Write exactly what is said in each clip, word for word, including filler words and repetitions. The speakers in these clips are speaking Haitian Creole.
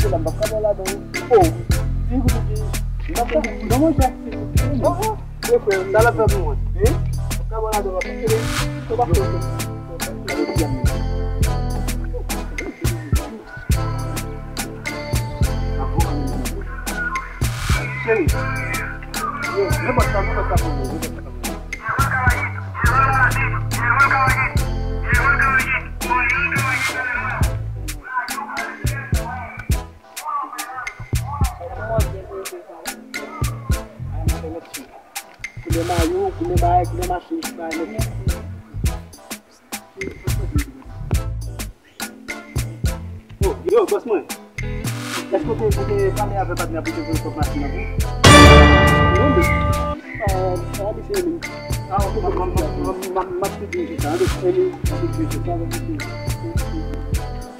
M p ap ka ba w ladan, wi. Oh, di m kote ki. M p ap ka. Non, monchè. Oh, oh. Wi, frè, sa l ap fè pou mwen. Wi. M p ap ka ba w ladan, m ap kite. Ou pa fè. Cheri. Yo, nenpòt sa, nenpòt sa pou mwen, nenpòt sa pou mwen. Koulè mayo, koulè bagay, koulè machin, bagay, nèt. Oh, yo, bòs mwen. Èske w te, w te pale avè patnè a pou te voye kòb machin nan pou ou? Non, men, pa, pa misye menm. Ah, ok, m, m, m, m, m, m ap te dirije sa, ann, m ap te dirije sa, m ap te dirije sa.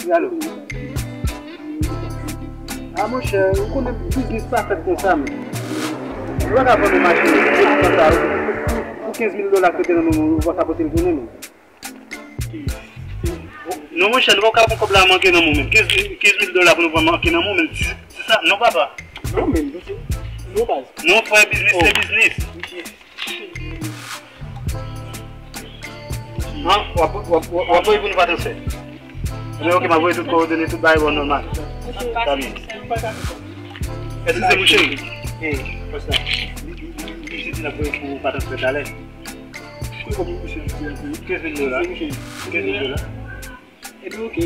Wi, alo. Ah, monchè, ou konnen biznis pa fèt konsa, men. Ou pa ka vann yon machin konsa, pou, pou kenz mil dola k rete nan men w, ou pa ka pote l tounen, men. Non, monchè, nou pa ka pran kòb la manke nan men w, men. Kenz, kenz mil dola pou nou pran manke nan men w, men. Di, di sa, non, papa. Non, men, non, baz. Non, frè, biznis se biznis. An, w ap, w ap, w ap, w ap voye pou nou pa transfè. Men ok, m ap voye tout kowòdone, tout bagay bon nòmal. Tanmi. Èske se mouche? Wi, konsa. Li, li, li, li, li di n ap voye pou pa transfè talè. Kenz mil dola. Kenz mil dola. Epi ok.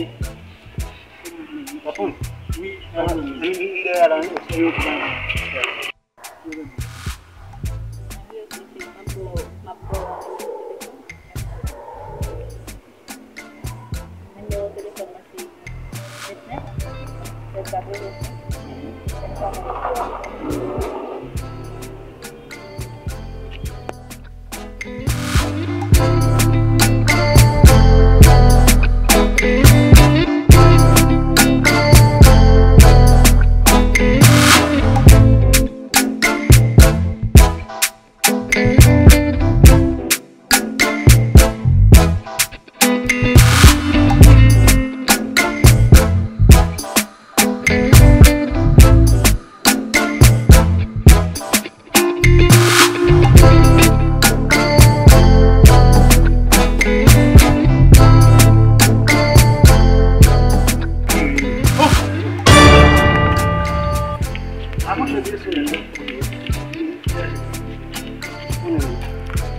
W ap pran? Wi. An, an, an, an, dèyè la, wi. Nimewo telefòn mwen se vennsenk, sèz katrevensenk, vennsenk.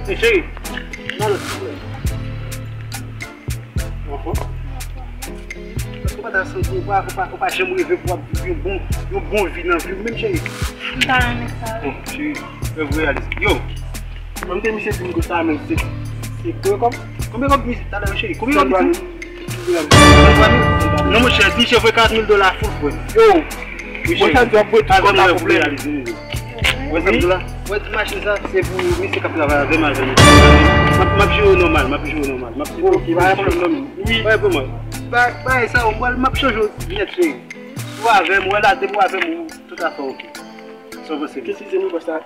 Hey, cheri, nan lòt ti frè. Ou pa ta santi, ou pa, ou pa, ou pa janm reve pou w ap viv yon bon, yon bon vi nan vi w menm, cheri? M ta renmen sa, wi. Bon, cheri, rèv reyalize. Yo, mwen te misye di m konsa, men se, se konbyen kòb? Konbyen kòb misye talè, cheri? Konbyen kòb misye? Non, monchè, misye voye karant mil dola full frè. Yo, monchè, di w ap voye tout kòb la pou mwen. Wè sa m di w la? Wè ti machin sa, se pou misye k ap travay avè m, avè m. M ap, m ap jere w nòmal, m ap jere w nòmal. M ap, ok, pa gen pwoblèm non, men. Wi. Wè pou mwen. Ba, ba, sa, w pral, m ap chanje w nèt, cheri. Ou avè m, wè la, depi w avè m, tout afè ok. Sa w panse? Kèt si se nou konsa.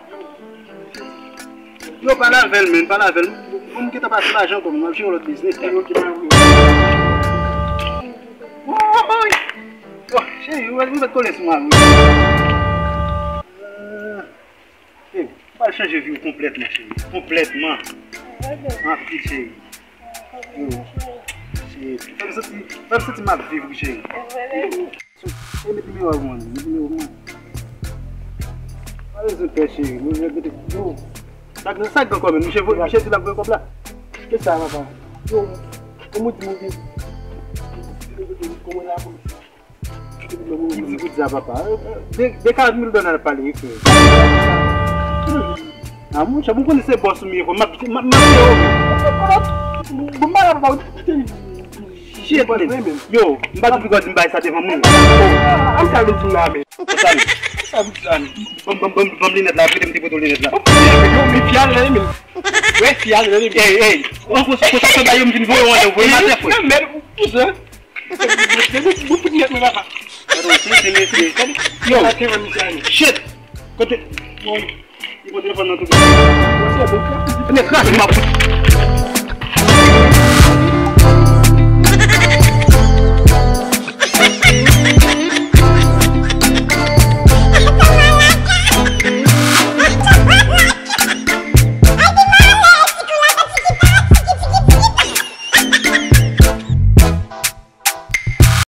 Yo, pale avè l, men, pale avè l. Bon, m gentan pase lajan ankò, m ap jere yon lòt biznis la. Woy! Oh, cheri, ou, ou mèt kole sou mwen, wi. Hey, ou pral chanje vi w konplètman, cheri. Konplètman. Anpil, cheri. Yo, cheri, fè m santi, fè m santi m ap viv, wi, cheri. So, e met nimewo a pou mwen, met nimewo pou mwen. Pa bezwen pè, cheri, mwen vle mete, yo. Sa k, sa k gen kòb, misye voye, misye di l ap voye kòb la. Kisa, papa? Yo, kòman w di mwen gen, kòman la, kòman sa? Ki ti kout sa, papa? De, de karant mil dola n ap pale, wi, frè. Ah, monchè, bon, konnen se bòs ou m ye, frè. M ap, m ap, m ap peye w. Bon, m pa la, papa. Shit, yo, m pa t pi gòd m bay sa devan moun. An sa vin di m la, men. Konsa, men. Sa vin di la, men. Ban m, ban m, ban m, ban m linèt la, prete m te pote w linèt la. Yo, men fi a rele, men. Wè, fi a rele, men. Ey, ey. An konsa, konsa, se ba yo m vin voye w anlè, voye m atè, frè. Yo, shit. Kote? Li pran telefòn nan tou. Nèg kraze m ap fout.